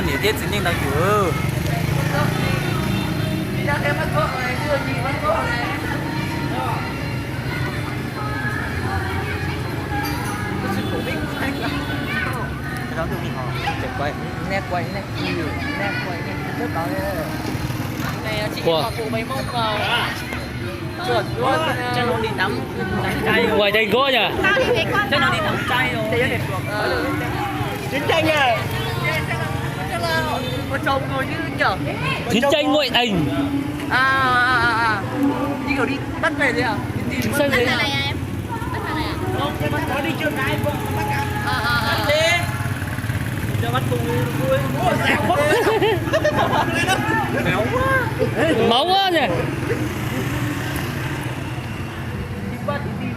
Niam thiab txiv neej ntawd yus. Ua cai nkob yog. Chiến tranh ngoại tình. Máu quá nhỉ.